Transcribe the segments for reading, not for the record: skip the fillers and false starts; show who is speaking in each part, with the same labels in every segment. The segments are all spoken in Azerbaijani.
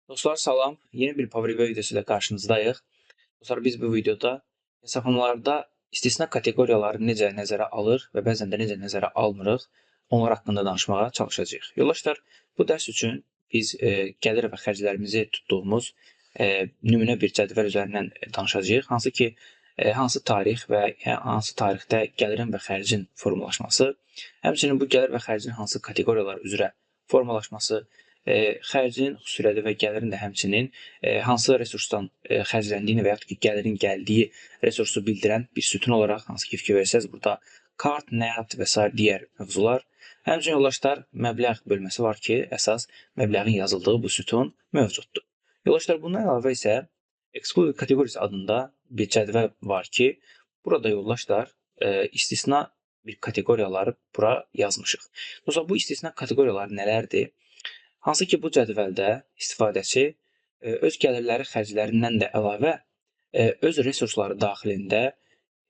Speaker 1: Dostlar, salam. Yeni bir Power BI videosu ilə qarşınızdayıq. Dostlar, biz bu videoda hesablamalarda istisna kateqoriyaları necə nəzərə alır və bəzən də necə nəzərə almırıq, onlar haqqında danışmağa çalışacağıq. Yoldaşlar, bu dərs üçün biz gəlir və xərclərimizi tutduğumuz nümunə bir cədvəl üzərindən danışacağıq. Hansı ki, hansı tarix və hansı tarixdə gəlirin və xərcin formalaşması, həmçinin bu gəlir və xərcin hansı kateqoriyalar üzrə formalaşması, xərcin xüsusiləri və gəlirin də həmçinin hansı resursdan xərcləndiyini və yaxud ki, gəlirin gəldiyi resursu bildirən bir sütun olaraq, hansı ki, fikir versəz, burada kart, nəqd və sair digər mövzular. Həmçinin yoldaşlar, məbləğ bölməsi var ki, əsas məbləğin yazıldığı bu sütun mövcuddur. Yoldaşlar, bundan əlavə isə Excluded Categories adında bir cədvəl var ki, burada yoldaşlar, istisna bir kateqoriyaları bura yazmışıq. Dostlar, bu istisna kateqoriyaları nələrdir? Hansı ki, bu cədvəldə istifadəçi öz gəlirləri xərclərindən də əlavə öz resursları daxilində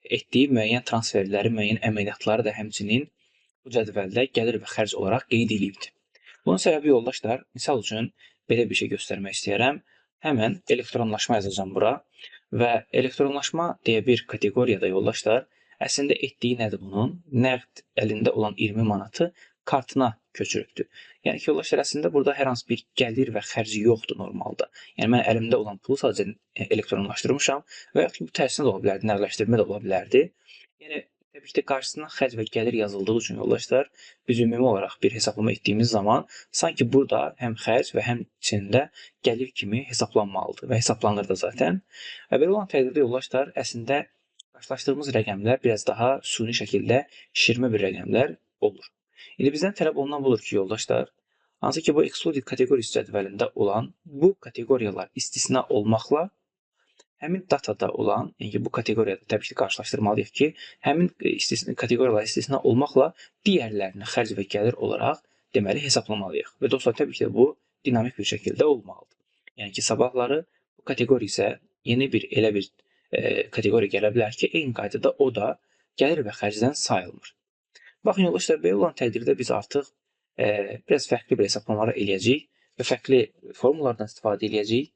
Speaker 1: etdiyi müəyyən transferləri, müəyyən əməliyyatları da həmçinin bu cədvəldə gəlir və xərc olaraq qeyd edibdir. Bunun səbəbi yoldaşlar, misal üçün belə bir şey göstərmək istəyirəm. Həmən elektronlaşma yazacağam bura və elektronlaşma deyə bir kateqoriyada yoldaşlar, əslində etdiyi nədir bunun? Nəqd əlində olan 20 manatı kartına köçürübdür. Yəni ki, yoldaşlar, əslində burada hər hansı bir gəlir və xərci yoxdur normalda. Yəni mən əlimdə olan pulu sadəcə elektronlaşdırmışam və yaxud ki, bu tərsinə də ola bilərdi, nəqdləşdirmə də ola bilərdi. Yəni təbii ki də qarşısına xərc və gəlir yazıldığı üçün yoldaşlar, biz ümumi olaraq bir hesablama etdiyimiz zaman sanki burada həm xərc və həmçinin də gəlir kimi hesablanmalıdır və hesablanır da zaten. Və belə olan təqdirdə yoldaşlar, əslində qarşılaşdığımız rəqəmlər biraz daha suni şəkildə şişirmə bir rəqəmlər olur. İndi bizdən tələb olunan budur ki, yoldaşlar, hansı ki bu Excluded Categories cədvəlində olan bu kateqoriyalar istisna olmaqla həmin datada olan, yəni ki, bu kateqoriyada təbii ki, qarşılaşdırmalıyıq ki, həmin istisna kateqoriyalar istisna olmaqla digərlərini xərc və gəlir olaraq deməli hesablamalıyıq. Və dostlar, təbii ki, bu dinamik bir şəkildə olmalıdır. Yəni ki, sabahları bu kateqoriya isə yeni bir elə bir kateqoriya gələ bilər ki, eyni qaydada o da gəlir və xərcdən sayılmır. Baxın yoldaşlar, belə olan təqdirdə biz artıq biraz fərqli bir hesablamalar eləyəcəyik və fərqli formullardan istifadə eləyəcəyik.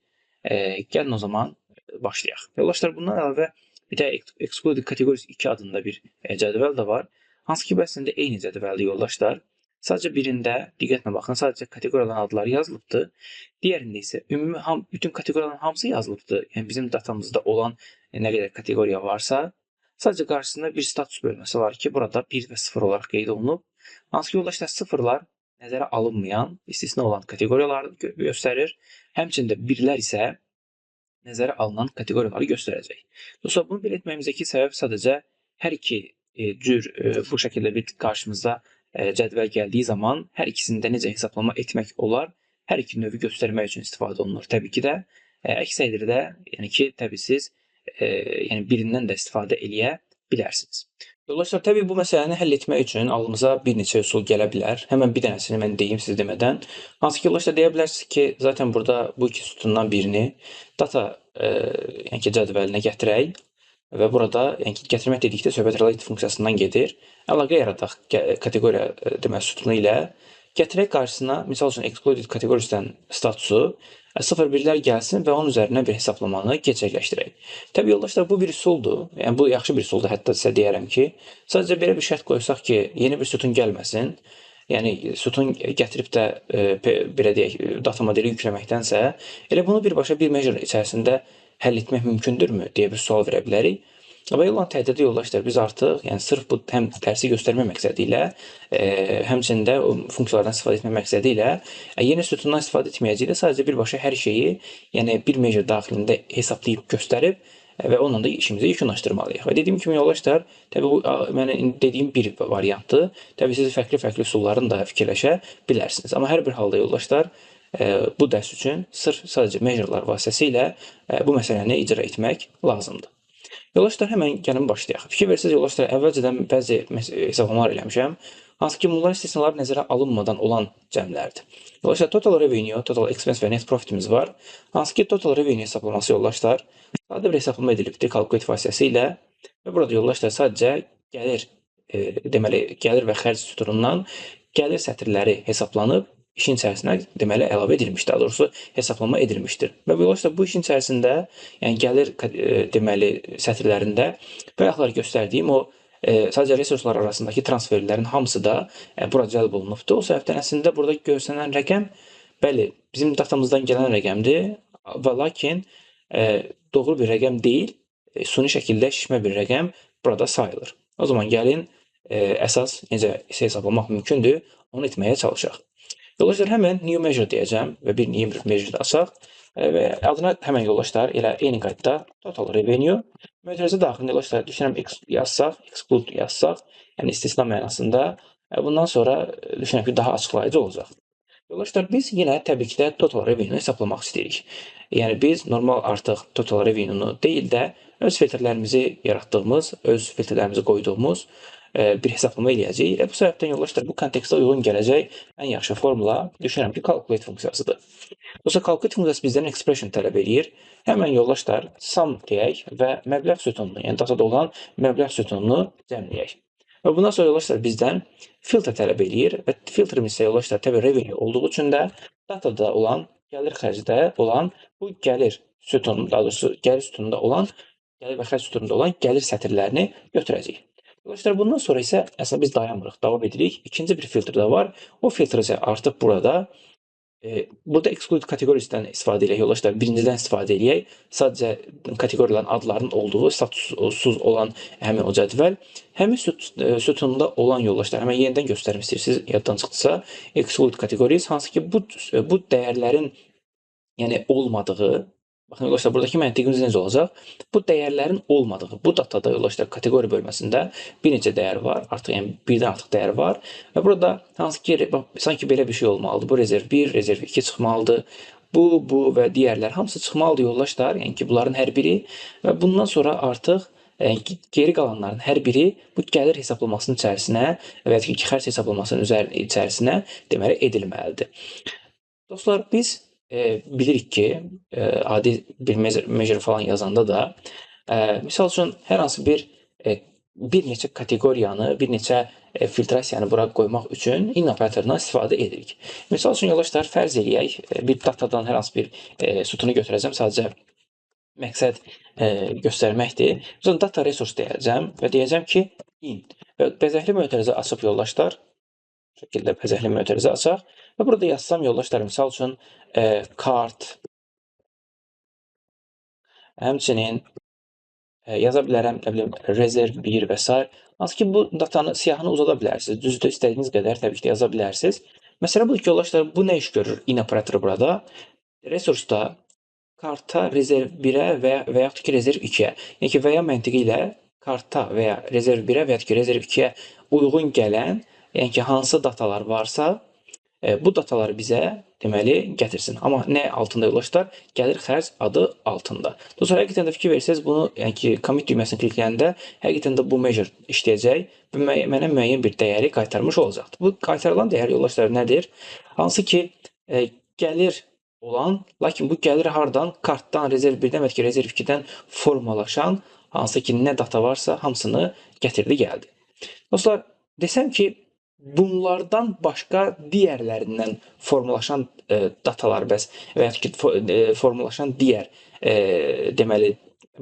Speaker 1: Gəlin o zaman başlayaq. Yoldaşlar, bundan əlavə bir də Excluded Categories 2 adında bir cədvəl də var. Hansı ki, bu əslində eyni cədvəldir yoldaşlar. Sadəcə birində, diqqətlə baxın, sadəcə kateqoriyaların adları yazılıbdır. Digərində isə ümumi bütün kateqoriyaların hamısı yazılıbdır. Yəni bizim datamızda olan nə qədər kateqoriya varsa, sadəcə qarşısında bir status bölməsi var ki, burada 1 və 0 olaraq qeyd olunub. Hansı ki, yoldaşlar, sıfırlar nəzərə alınmayan, istisna olan kateqoriyaları göstərir. Həmçinin də birlər isə nəzərə alınan kateqoriyaları göstərəcək. Dostlar, bunu belə etməyimizdəki səbəb sadəcə hər iki cür bu şəkildə bir qarşımıza cədvəl gəldiyi zaman hər ikisində necə hesablama etmək olar, hər iki növü göstərmək üçün istifadə olunur. Təbii ki də, əks təqdirdə, yəni ki, təbii siz yəni birindən də istifadə eləyə bilərsiniz. Yoldaşlar, təbii bu məsələni həll etmək üçün ağlımıza bir neçə üsul gələ bilər. Həmən bir dənəsini mən deyim siz demədən. Hansı ki, yoldaşlar, deyə bilərsiniz ki, zaten burada bu iki sütundan birini data yəni ki, cədvəlinə gətirək və burada, yəni ki, gətirmək dedikdə söhbət relate funksiyasından gedir. Əlaqə yaradaq kateqoriya deməli sütunu ilə. Gətirək qarşısına, misal üçün excluded categories'dən statusu 0-1-lər gəlsin və onun üzərinə bir hesablamanı gerçəkləşdirək. Təbii yoldaşlar, bu bir üsuldur. Yəni bu yaxşı bir üsuldur, hətta sizə deyərəm ki, sadəcə belə bir şərt qoysaq ki, yeni bir sütun gəlməsin. Yəni sütun gətirib də belə deyək, data modeli yükləməkdənsə, elə bunu birbaşa bir measure içərisində həll etmək mümkündürmü deyə bir sual verə bilərik. Və olan təqdirdə yoldaşlar, biz artıq, yəni sırf bu həm dərsi göstərmə məqsədi ilə, həmçinin də o funksiyalardan istifadə etmə məqsədi ilə yeni sütundan istifadə etməyəcəyik də, sadəcə birbaşa hər şeyi, yəni bir measure daxilində hesablayıb göstərib və onunla da işimizi yekunlaşdırmalıyıq. Və dediyim kimi yoldaşlar, təbii bu mənim dediyim bir variantdır. Təbii siz fərqli-fərqli üsulların da fikirləşə bilərsiniz. Amma hər bir halda yoldaşlar, bu dərs üçün sırf sadəcə measure'lar vasitəsilə bu məsələni icra etmək lazımdır. Yoldaşlar, həmən gəlin başlayaq. Fikir versəniz yoldaşlar, əvvəlcədən bəzi hesablamalar eləmişəm. Hansı ki, bunlar istisnalar nəzərə alınmadan olan cəmlərdir. Yoldaşlar, total revenue, total expense və net profitimiz var. Hansı ki, total revenue hesablaması yoldaşlar, sadə bir hesablama edilibdir calculate vasitəsilə və burada yoldaşlar sadəcə gəlir, deməli, gəlir və xərc sütunundan gəlir sətirləri hesablanıb. işin içərisinə deməli əlavə edilmiş, daha doğrusu hesablama edilmişdir. Və yoldaşlar, bu işin içərisində, yəni gəlir deməli sətirlərində bayaqlar göstərdiyim o sadəcə resurslar arasındakı transferlərin hamısı da bura cəlb olunubdur. O səbəbdən əslində burada görsənən rəqəm, bəli, bizim datamızdan gələn rəqəmdir və lakin doğru bir rəqəm deyil, suni şəkildə şişmə bir rəqəm burada sayılır. O zaman gəlin əsas necə hesablamaq mümkündür, onu etməyə çalışaq. Yoldaşlar, həmən new measure deyəcəm və bir new measure açaq və adına həmən yoldaşlar elə eyni qaydada total revenue mötərizə daxilində yoldaşlar düşünürəm x yazsaq, exclude yazsaq, yəni istisna mənasında, bundan sonra düşünürəm ki, daha açıqlayıcı olacaq. Yoldaşlar, biz yenə təbii ki də total revenue hesablamaq istəyirik. Yəni biz normal artıq total revenue-nu deyil də öz filtrlərimizi yaratdığımız, öz filtrlərimizi qoyduğumuz bir hesablama eləyəcəyik. Bu səbəbdən yoldaşlar, bu kontekstə uyğun gələcək ən yaxşı formula düşünürəm ki, calculate funksiyasıdır. Dostlar, calculate funksiyası bizdən expression tələb eləyir. Həmən yoldaşlar sum deyək və məbləğ sütununu, yəni datada olan məbləğ sütununu cəmləyək. Və bundan sonra yoldaşlar bizdən filtr tələb eləyir və filtrimiz isə yoldaşlar təbii revenue olduğu üçün də datada olan gəlir xərcdə olan bu gəlir sütununda, daha doğrusu gəlir sütununda olan, gəlir və xərc sütununda olan gəlir sətirlərini götürəcəyik. Yoldaşlar, bundan sonra isə əslində biz dayanmırıq, davam edirik. İkinci bir filtr də var. O filtr isə artıq burada burada exclude kateqorisindən istifadə eləyək yoldaşlar. Birincidən istifadə eləyək. Sadəcə kateqoriyaların adlarının olduğu, statussuz olan həmin o cədvəl. Həmin sütunda olan yoldaşlar, həmin yenidən göstərim istəyirsiniz, yaddan çıxdısa, exclude categories, hansı ki bu dəyərlərin yəni olmadığı. Baxın yoldaşlar, buradakı məntiqimiz necə olacaq? Bu dəyərlərin olmadığı, bu datada yoldaşlar kateqoriya bölməsində bir neçə dəyər var. Artıq yəni birdən artıq dəyər var. Və burada hansı ki, bax, sanki belə bir şey olmalıdır. Bu rezerv 1, rezerv 2 çıxmalıdır. Bu və digərlər hamısı çıxmalıdır yoldaşlar. Yəni ki, bunların hər biri və bundan sonra artıq yəni, geri qalanların hər biri bu gəlir hesablamasının içərisinə və ya ki, xərc hesablamasının içərisinə deməli edilməlidir. Dostlar, biz bilirik ki, adi bir measure falan yazanda da, misal üçün hər hansı bir neçə kateqoriyanı, bir neçə filtrasiyanı bura qoymaq üçün in operatorundan istifadə edirik. Misal üçün yoldaşlar, fərz eləyək, bir datadan hər hansı bir sütunu götürəcəm, sadəcə məqsəd göstərməkdir. Məsələn, data resource deyəcəm və deyəcəm ki, in və bəzəkli mötərizə açıb yoldaşlar, bu şəkildə bəzəkli mötərizə açaq və burada yazsam yoldaşlar, misal üçün kart, həmçinin yaza bilərəm, nə bilim, rezerv 1 və s. Hansı ki, bu datanı, siyahını uzada bilərsiniz. Düzdür, istədiyiniz qədər təbii ki də yaza bilərsiniz. Məsələ budur ki, yoldaşlar, bu nə iş görür in operatoru burada? Resursda karta, rezerv 1-ə və yaxud ki, rezerv 2-yə. Yəni ki, və ya məntiqi ilə karta və ya rezerv 1-ə və yaxud ki, rezerv 2-yə uyğun gələn, yəni ki, hansı datalar varsa, bu dataları bizə deməli gətirsin. Amma nə altında yoldaşlar? Gəlir xərc adı altında. Dostlar, həqiqətən də fikir versəniz, bunu, yəni ki, commit düyməsini klikləyəndə həqiqətən də bu measure işləyəcək və mənə müəyyən bir dəyəri qaytarmış olacaqdır. Bu qaytarılan dəyər yoldaşlar nədir? Hansı ki, gəlir olan, lakin bu gəlir hardan? Kartdan, rezerv 1-dən və ki, rezerv 2-dən formalaşan, hansı ki, nə data varsa hamısını gətirdi, gəldi. Dostlar, desəm ki, bunlardan başqa digərlərindən formalaşan datalar bəs və yaxud ki, formalaşan digər deməli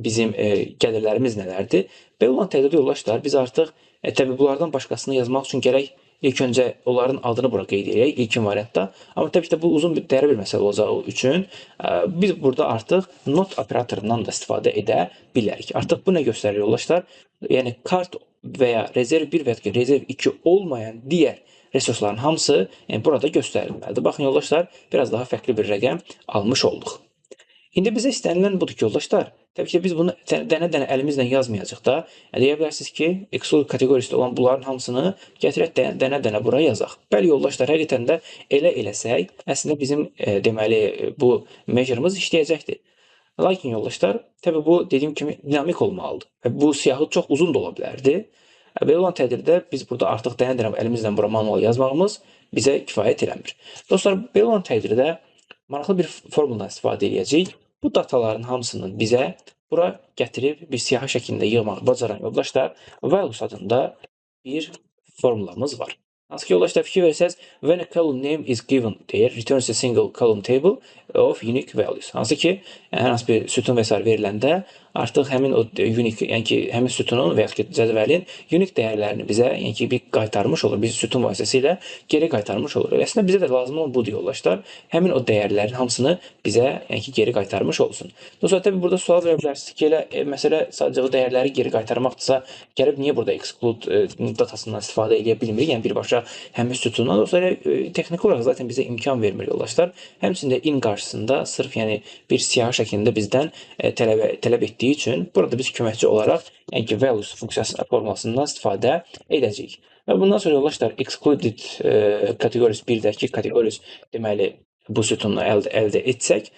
Speaker 1: bizim gəlirlərimiz nələrdir? Belə olan təqdirdə yoldaşlar, biz artıq təbii bunlardan başqasını yazmaq üçün gərək ilk öncə onların adını bura qeyd edək ilkin variantda. Amma təbii ki də bu uzun bir dərə bir məsələ olacağı üçün biz burada artıq not operatorundan da istifadə edə bilərik. Artıq bu nə göstərir yoldaşlar? Yəni kart və ya rezerv 1 və ya ki, rezerv 2 olmayan digər resursların hamısı yəni burada göstərilməlidir. Baxın yoldaşlar, biraz daha fərqli bir rəqəm almış olduq. İndi bizə istənilən budur ki, yoldaşlar, təbii ki, biz bunu dənə-dənə əlimizlə yazmayacaq da. Yəni, deyə bilərsiniz ki, exclude kateqorisində olan bunların hamısını gətirək dənə-dənə bura yazaq. Bəli, yoldaşlar, həqiqətən də elə eləsək, əslində bizim deməli bu measure'ımız işləyəcəkdir. Lakin yoldaşlar, təbii bu dediyim kimi dinamik olmalıdır və bu siyahı çox uzun da ola bilərdi. Belə olan təqdirdə biz burada artıq dənə-dənə əlimizlə bura manual yazmağımız bizə kifayət eləmir. Dostlar, belə olan təqdirdə maraqlı bir formuldan istifadə edəcəyik. Bu dataların hamısını bizə bura gətirib bir siyahı şəklində yığmağı bacaran yoldaşlar, values adında bir formulamız var. Hansı ki, yoldaşlar, fikir versəz, when a column name is given deyir, returns a single column table of unique values. Hansı ki, yəni, hər hansı bir sütun və sair veriləndə artıq həmin o unique, yəni ki, həmin sütunun və yaxud ki, cədvəlin unique dəyərlərini bizə, yəni ki, bir qaytarmış olur. Biz sütun vasitəsilə geri qaytarmış olur. Əslində bizə də lazım olan budur yoldaşlar. Həmin o dəyərlərin hamısını bizə, yəni ki, geri qaytarmış olsun. Dostlar, təbii burada sual verə bilərsiniz ki, elə məsələ sadəcə o dəyərləri geri qaytarmaqdırsa, gəlib niyə burada exclude datasından istifadə edə bilmirik? Yəni birbaşa həmin sütundan. Dostlar, texniki olaraq zaten bizə imkan vermir yoldaşlar. Həmçinin də in qarşısında sırf yəni bir siyahı şəklində bizdən tələb etdiyi üçün burada biz köməkçi olaraq, yəni ki, values funksiyası formulasından istifadə edəcəyik. Və bundan sonra yoldaşlar excluded categories 1-dəki categories deməli bu sütununu əldə etsək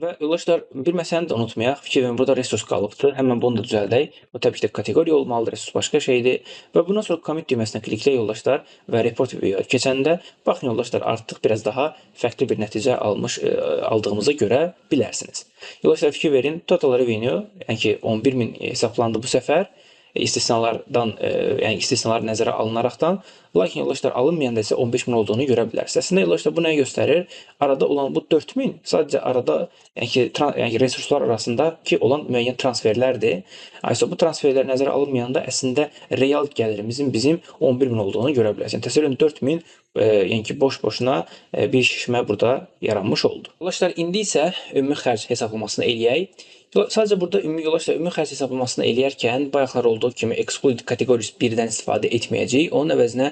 Speaker 1: və yoldaşlar bir məsələni də unutmayaq. Fikir verin, burada resurs qalıbdır. Həmən bunu da düzəldək. Bu təbii ki də kateqoriya olmalıdır, resurs başqa şeydir. Və bundan sonra commit düyməsinə klikləyək yoldaşlar və report view-ya keçəndə baxın yoldaşlar, artıq biraz daha fərqli bir nəticə aldığımızı görə bilərsiniz. Yoldaşlar, fikir verin, total revenue, yəni ki 11.000 hesablandı bu səfər. İstisnalardan, yəni istisnalar nəzərə alınaraqdan, lakin yoldaşlar alınmayanda isə 15.000 olduğunu görə bilərsiniz. Əslində yoldaşlar bu nəyi göstərir? Arada olan bu 4.000 sadəcə arada, yəni ki, yəni ki, resurslar arasındakı olan müəyyən transferlərdir. Aysa bu transferlər nəzərə alınmayanda əslində real gəlirimizin bizim 11.000 olduğunu görə bilərsiniz. Təsəvvür edin, 4.000, yəni ki, boş-boşuna bir şişmə burada yaranmış oldu. Yoldaşlar, indi isə ümumi xərc hesablamasını eləyək. Sadəcə burada ümumi yoldaşlar ümumi xərc hesablamasını eləyərkən bayaqlar olduğu kimi excluded categories 1-dən istifadə etməyəcəyik. Onun əvəzinə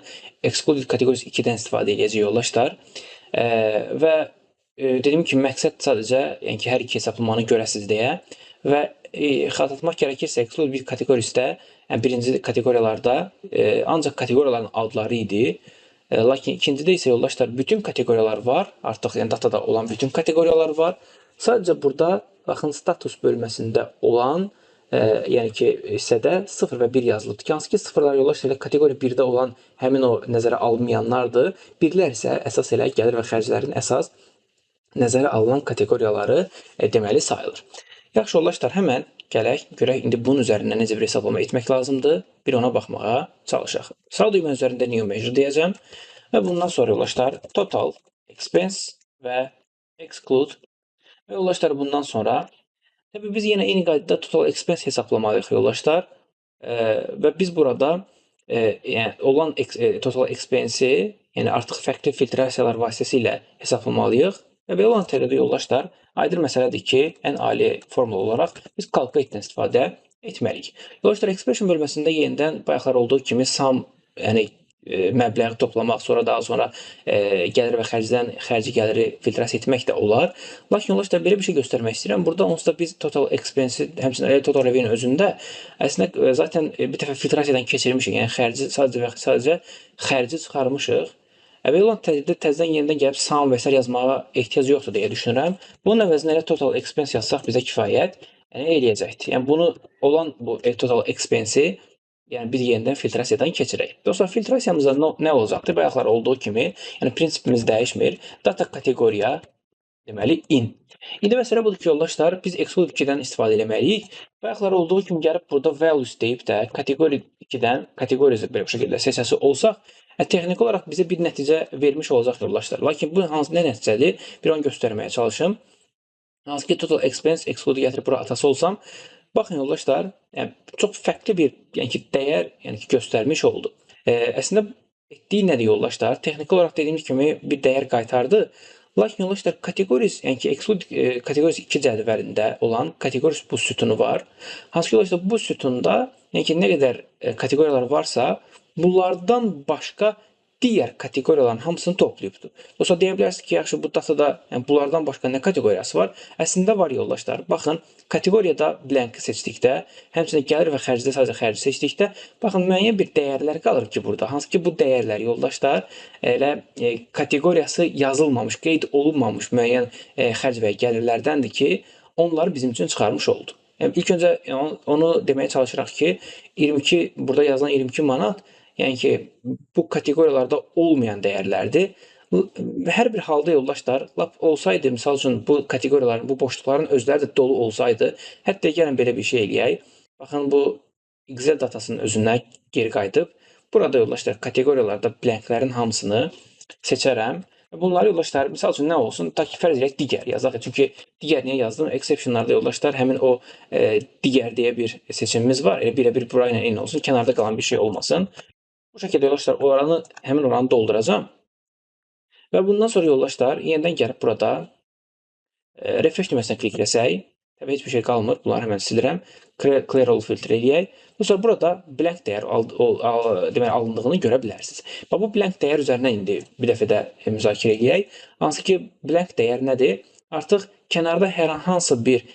Speaker 1: excluded categories 2-dən istifadə eləyəcəyik yoldaşlar. Və dediyim kimi məqsəd sadəcə, yəni ki, hər iki hesablamanı görəsiniz deyə və xatırlatmaq gərəkirsə excluded bir kateqorisdə, yəni birinci kateqoriyalarda ancaq kateqoriyaların adları idi. Lakin ikincidə isə yoldaşlar bütün kateqoriyalar var. Artıq yəni datada olan bütün kateqoriyalar var. Sadəcə burada baxın status bölməsində olan, yəni ki, hissədə 0 və 1 yazılıbdır ki, hansı ki sıfırlar yoldaşlar elə kateqoriya 1-də olan həmin o nəzərə alınmayanlardır. Birlər isə əsas elə gəlir və xərclərin əsas nəzərə alınan kateqoriyaları deməli sayılır. Yaxşı yoldaşlar, həmən gələk görək indi bunun üzərindən necə bir hesablama etmək lazımdır. Bir ona baxmağa çalışaq. Sağ düymə üzərində new measure deyəcəm və bundan sonra yoldaşlar total expense və exclude və yoldaşlar bundan sonra təbii biz yenə eyni qaydada total expense hesablamalıyıq yoldaşlar. Və biz burada yəni olan total expense-i, yəni artıq fərqli filtrasiyalar vasitəsilə hesaplamalıyıq. Və belə olan təqdirdə yoldaşlar, aydın məsələdir ki, ən ali formula olaraq biz calculate-dən istifadə etməliyik. Yoldaşlar, expression bölməsində yenidən bayaqlar olduğu kimi sum, yəni məbləği toplamaq, sonra daha sonra gəlir və xərcdən xərci gəliri filtrasiya etmək də olar. Lakin yoldaşlar, belə bir şey göstərmək istəyirəm. Burada onsuz da biz total expense-i, həmçinin elə total revenue özündə əslində zaten bir dəfə filtrasiyadan keçirmişik. Yəni xərci sadəcə və sadəcə xərci çıxarmışıq. Belə olan təqdirdə təzədən yenidən gəlib sum və sair yazmağa ehtiyac yoxdur deyə düşünürəm. Bunun əvəzinə elə total expense yazsaq bizə kifayət eləyəcəkdir. Yəni bunu olan bu total expense-i biz yenidən filtrasiyadan keçirək. Dostlar, filtrasiyamızda nə olacaqdır? Bayaqlar olduğu kimi, yəni prinsipimiz dəyişmir. Data kateqoriya deməli in. İndi məsələ budur ki, yoldaşlar, biz exclude 2-dən istifadə eləməliyik. Bayaqlar olduğu kimi gəlib burada values deyib də kateqoriya 2-dən kateqoriyası belə bu şəkildə seçəsi olsaq, texniki olaraq bizə bir nəticə vermiş olacaq yoldaşlar. Lakin bu hansı nə nəticədir? Bir onu göstərməyə çalışım. Hansı ki total expense exclude gətirib bura atası olsam, baxın yoldaşlar, çox fərqli bir, yəni ki, dəyər, yəni ki, göstərmiş oldu. Əslində etdiyi nədir yoldaşlar? Texniki olaraq dediyimiz kimi bir dəyər qaytardı. Lakin yoldaşlar, kateqoris, yəni ki, exclude kateqoris 2 cədvəlində olan kateqoris bu sütunu var. Hansı ki, yoldaşlar, bu sütunda, yəni ki, nə qədər kateqoriyalar varsa, bunlardan başqa digər kateqoriyaların hamısını toplayıbdır. Dostlar, deyə bilərsiniz ki, yaxşı, bu datada, yəni bunlardan başqa nə kateqoriyası var? Əslində var yoldaşlar. Baxın, kateqoriyada blank-ı seçdikdə, həmçinin gəlir və xərcdə sadəcə xərci seçdikdə, baxın, müəyyən bir dəyərlər qalır ki burada. Hansı ki, bu dəyərlər yoldaşlar elə kateqoriyası yazılmamış, qeyd olunmamış müəyyən xərc və gəlirlərdəndir ki, onları bizim üçün çıxarmış oldu. Yəni, ilk öncə onu deməyə çalışırıq ki, 22, burada yazılan 22 manat, yəni ki, bu kateqoriyalarda olmayan dəyərlərdir. Və hər bir halda yoldaşlar, lap olsaydı, misal üçün, bu kateqoriyaların, bu boşluqların özləri də dolu olsaydı, hətta gəlin belə bir şey eləyək. Baxın, bu Excel datasının özündən geri qayıdıb. Burada yoldaşlar kateqoriyalarda blanklərin hamısını seçərəm. Bunları yoldaşlar, misal üçün nə olsun? Ta ki fərz edək digər yazaq. Çünki digər niyə yazdım? Exceptionlarda yoldaşlar həmin o digər deyə bir seçimimiz var. Elə birə-bir burayla eyni olsun. Kənarda qalan bir şey olmasın. Bu şəkildə yoldaşlar oranı, həmin oranı dolduracağam. Və bundan sonra yoldaşlar yenidən gəlib burada refresh düyməsinə klikləsək, təbii heç bir şey qalmır. Bunları həmən silirəm. Clear all filtre eləyək. Dostlar, burada blank dəyər deməli alındığını görə bilərsiniz. Bax, bu blank dəyər üzərindən indi bir dəfə də müzakirə eləyək. Hansı ki, blank dəyər nədir? Artıq kənarda hər hansı bir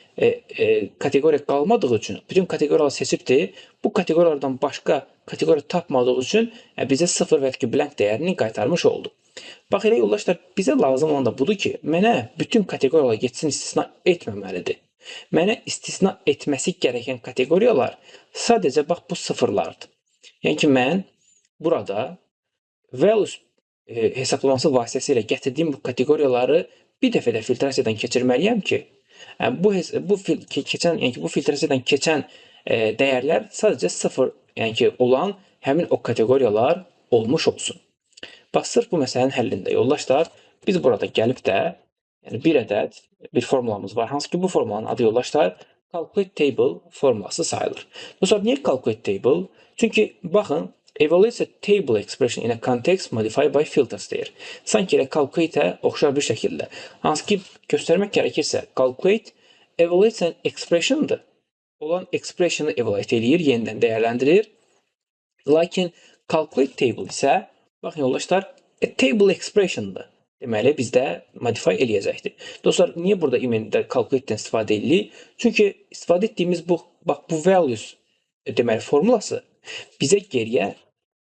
Speaker 1: kateqoriya qalmadığı üçün, bütün kateqoriyaları seçibdir. Bu kateqoriyalardan başqa kateqoriya tapmadığı üçün bizə 0 və ki blank dəyərini qaytarmış oldu. Bax, elə yoldaşlar, bizə lazım olan da budur ki, mənə bütün kateqoriyalar getsin istisna etməməlidir. Mənə istisna etməsi gərəkən kateqoriyalar sadəcə bax bu sıfırlardır. Yəni ki, mən burada values hesaplaması vasitəsilə gətirdiyim bu kateqoriyaları bir dəfə də filtrasiyadan keçirməliyəm ki, bu bu keçən, yəni ki, bu filtrasiyadan keçən dəyərlər sadəcə sıfır, yəni ki, olan həmin o kateqoriyalar olmuş olsun. Bax, sırf bu məsələnin həllində yoldaşlar, biz burada gəlib də yəni bir ədəd bir formulamız var. Hansı ki, bu formulanın adı yoldaşlar calculate table formulası sayılır. Dostlar, niyə calculate table? Çünki baxın, evaluates a table expression in a context modified by filters deyir. Sanki elə calculate-ə oxşar bir şəkildə. Hansı ki, göstərmək gərəkirsə, calculate evaluates an expression'dır. Olan expression'ı evaluate eləyir, yenidən dəyərləndirir. Lakin calculate table isə, baxın yoldaşlar, a table expression'dır. Deməli, bizdə modify eləyəcəkdir. Dostlar, niyə burada emaildə calculate-dən istifadə edirik? Çünki istifadə etdiyimiz bu, bax, bu values deməli formulası bizə geriyə,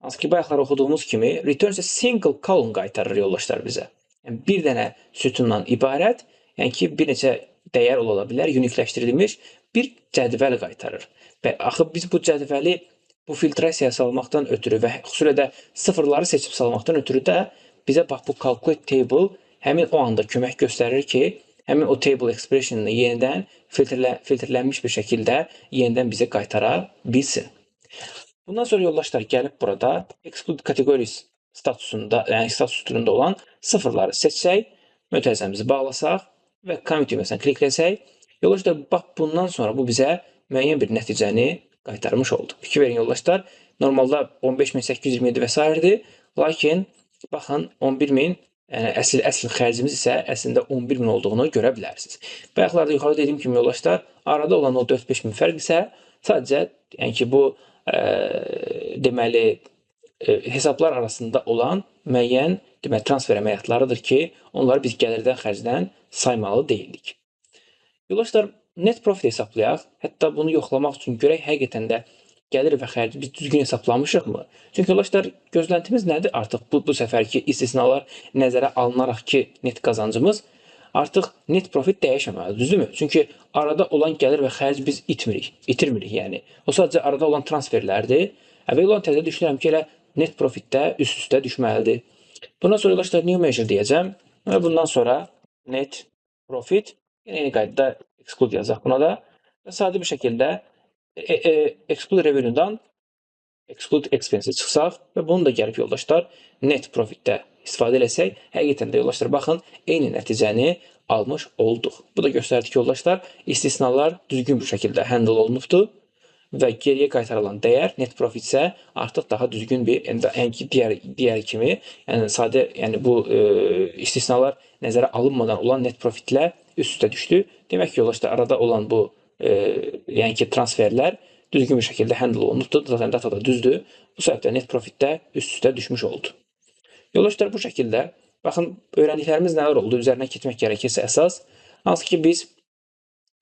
Speaker 1: hansı ki, bayaqlar oxuduğumuz kimi returns a single column qaytarır yoldaşlar bizə. Yəni, bir dənə sütundan ibarət, yəni ki, bir neçə dəyər ola bilər, unikləşdirilmiş bir cədvəl qaytarır. Və axı biz bu cədvəli bu filtrasiyaya salmaqdan ötürü və xüsusilə də sıfırları seçib salmaqdan ötürü də bizə bax bu calculate table həmin o anda kömək göstərir ki, həmin o table expression'ını yenidən filtrlənmiş bir şəkildə yenidən bizə qaytara bilsin. Bundan sonra yoldaşlar gəlib burada exclude categories statusunda, yəni status türündə olan sıfırları seçsək, mötərizəmizi bağlasaq və commit düyməsinə klikləsək, yoldaşlar, bax bundan sonra bu bizə müəyyən bir nəticəni qaytarmış oldu. Fikir verin yoldaşlar, normalda 15.827 və s. Lakin baxın 11.000, yəni əsl xərcimiz isə əslində 11.000 olduğunu görə bilərsiniz. Bayaqlarda yuxarıda dediyim kimi yoldaşlar, arada olan o 4-5 min fərq isə sadəcə yəni ki, bu deməli hesablar arasında olan müəyyən deməli transfer əməliyyatlarıdır ki, onları biz gəlirdən, xərcdən saymalı deyildik. Yoldaşlar, net profit hesablayaq. Hətta bunu yoxlamaq üçün görək həqiqətən də gəlir və xərci biz düzgün hesaplamışıqmı? Çünki yoldaşlar, gözləntimiz nədir artıq bu səfərki istisnalar nəzərə alınaraq ki, net qazancımız artıq net profit dəyişməməlidir, düzdürmü? Çünki arada olan gəlir və xərc biz itirmirik yəni. O sadəcə arada olan transferlərdir. Əvvəl olan təzə düşünürəm ki, elə net profitdə üst-üstə düşməlidir. Bundan sonra yoldaşlar new measure deyəcəm və bundan sonra net profit yenə eyni qaydada exclude yazaq buna da və sadə bir şəkildə exclude revenue-dan exclude expense çıxsaq və bunu da gəlib yoldaşlar net profitdə istifadə eləsək, həqiqətən də yoldaşlar baxın, eyni nəticəni almış olduq. Bu da göstərdi ki, yoldaşlar, istisnalar düzgün bir şəkildə handle olunubdur və geriyə qaytarılan dəyər net profit isə artıq daha düzgün bir, yəni ki, digər kimi, yəni sadə, yəni bu istisnalar nəzərə alınmadan olan net profitlə üst-üstə düşdü. Demək ki, yoldaşlar, arada olan bu yəni ki, transferlər düzgün bir şəkildə handle olunubdur. Zaten data da düzdür. Bu səbəbdən net profitdə üst-üstə düşmüş oldu. Yoldaşlar, bu şəkildə baxın, öyrəndiklərimiz nələr oldu? Üzərinə keçmək gərəkirsə əsas, hansı ki biz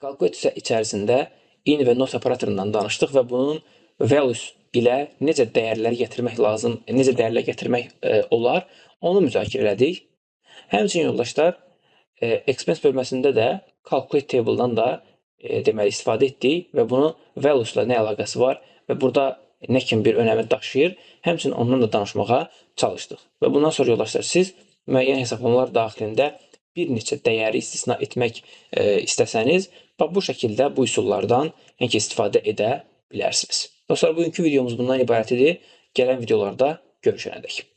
Speaker 1: calculate içərisində in və not operatorundan danışdıq və bunun values ilə necə dəyərlər gətirmək lazım, necə dəyərlər gətirmək olar, onu müzakirə elədik. Həmçinin yoldaşlar, expense bölməsində də calculate table-dan da deməli istifadə etdik və bunu values-la nə əlaqəsi var və burada nə kimi bir önəmi daşıyır, həmçinin ondan da danışmağa çalışdıq. Və bundan sonra yoldaşlar, siz müəyyən hesablamalar daxilində bir neçə dəyəri istisna etmək istəsəniz, bax bu şəkildə bu üsullardan yəni ki, istifadə edə bilərsiniz. Dostlar, bugünkü videomuz bundan ibarət idi. Gələn videolarda görüşənədək.